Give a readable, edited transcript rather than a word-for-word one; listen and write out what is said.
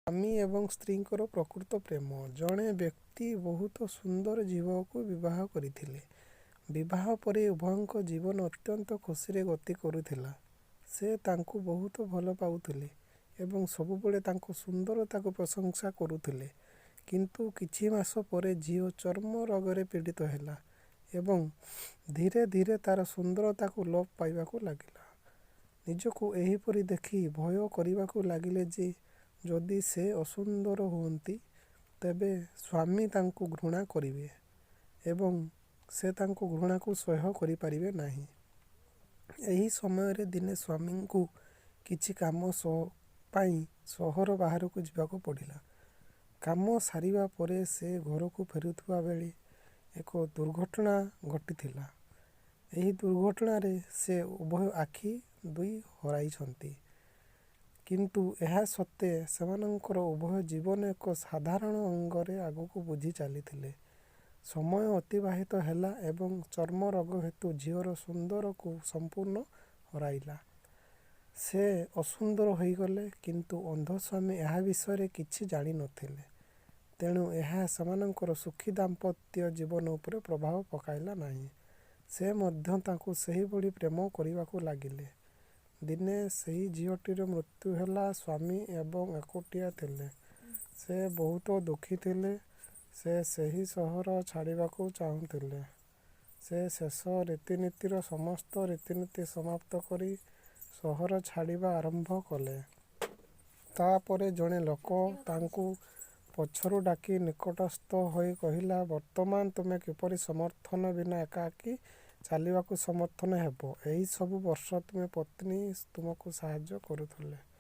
ସ୍ୱାମୀ ଏବଂ ସ୍ତ୍ରୀଙ୍କର ପ୍ରକୃତ ପ୍ରେମ। ଜଣେ ବ୍ୟକ୍ତି ବହୁତ ସୁନ୍ଦର ଝିଅକୁ ବିବାହ କରିଥିଲେ। ବିବାହ ପରେ ଉଭୟଙ୍କ ଜୀବନ ଅତ୍ୟନ୍ତ ଖୁସିରେ ଗତି କରୁଥିଲା। ସେ ତାଙ୍କୁ ବହୁତ ଭଲ ପାଉଥିଲେ ଏବଂ ସବୁବେଳେ ତାଙ୍କ ସୁନ୍ଦରତାକୁ ପ୍ରଶଂସା କରୁଥିଲେ। କିନ୍ତୁ କିଛି ମାସ ପରେ ଝିଅ ଚର୍ମ ରୋଗରେ ପୀଡିତ ହେଲା ଏବଂ ଧୀରେ ଧୀରେ ତାର ସୁନ୍ଦରତାକୁ ଲୋପ ପାଇବାକୁ ଲାଗିଲା। ନିଜକୁ ଏହିପରି ଦେଖି ଭୟ କରିବାକୁ ଲାଗିଲେ ଯେ ଯଦି ସେ ଅସୁନ୍ଦର ହୁଅନ୍ତି, ତେବେ ସ୍ୱାମୀ ତାଙ୍କୁ ଘୃଣା କରିବେ ଏବଂ ସେ ତାଙ୍କ ଘୃଣାକୁ ସହ୍ୟ କରିପାରିବେ ନାହିଁ। ଏହି ସମୟରେ ଦିନେ ସ୍ୱାମୀଙ୍କୁ କିଛି କାମ ପାଇଁ ସହର ବାହାରକୁ ଯିବାକୁ ପଡିଲା। କାମ ସାରିବା ପରେ ସେ ଘରକୁ ଫେରୁଥିବା ବେଳେ ଏକ ଦୁର୍ଘଟଣା ଘଟିଥିଲା। ଏହି ଦୁର୍ଘଟଣାରେ ସେ ଉଭୟ ଆଖି ଦୁଇ ହରାଇଛନ୍ତି। କିନ୍ତୁ ଏହା ସତ୍ତ୍ୱେ ସେମାନଙ୍କର ଉଭୟ ଜୀବନ ଏକ ସାଧାରଣ ଅଙ୍ଗରେ ଆଗକୁ ବଢି ଚାଲିଥିଲେ। ସମୟ ଅତିବାହିତ ହେଲା ଏବଂ ଚର୍ମ ରୋଗ ହେତୁ ଝିଅର ସୁନ୍ଦରକୁ ସମ୍ପୂର୍ଣ୍ଣ ହରାଇଲା। ସେ ଅସୁନ୍ଦର ହୋଇଗଲେ କିନ୍ତୁ ଅନ୍ଧ ସ୍ୱାମୀ ଏହା ବିଷୟରେ କିଛି ଜାଣି ନଥିଲେ। ତେଣୁ ଏହା ସେମାନଙ୍କର ସୁଖୀ ଦାମ୍ପତ୍ୟ ଜୀବନ ଉପରେ ପ୍ରଭାବ ପକାଇଲା ନାହିଁ। ସେ ମଧ୍ୟ ତାଙ୍କୁ ସେହିଭଳି ପ୍ରେମ କରିବାକୁ ଲାଗିଲେ। ଦିନେ ସେହି ଝିଅଟିର ମୃତ୍ୟୁ ହେଲା ସ୍ୱାମୀ ଏବେ ଏକୁଟିଆ ଥିଲେ। ସେ ବହୁତ ଦୁଃଖୀ ଥିଲେ। ସେ ସେହି ସହର ଛାଡ଼ିବାକୁ ଚାହୁଁଥିଲେ। ସେ ଶେଷ ରୀତିନୀତିର ସମସ୍ତ ରୀତିନୀତି ସମାପ୍ତ କରି ସହର ଛାଡ଼ିବା ଆରମ୍ଭ କଲେ। ତା'ପରେ ଜଣେ ଲୋକ ତାଙ୍କୁ ପଛରୁ ଡାକି ନିକଟସ୍ଥ ହୋଇ କହିଲା, ବର୍ତ୍ତମାନ ତୁମେ କିପରି ସମର୍ଥନ ବିନା ଏକାକୀ ଚାଲିବାକୁ ସମର୍ଥ ହେବ? ଏହି ସବୁ ବର୍ଷ ତୁମ ପତ୍ନୀ ତୁମକୁ ସାହାଯ୍ୟ କରୁଥିଲେ।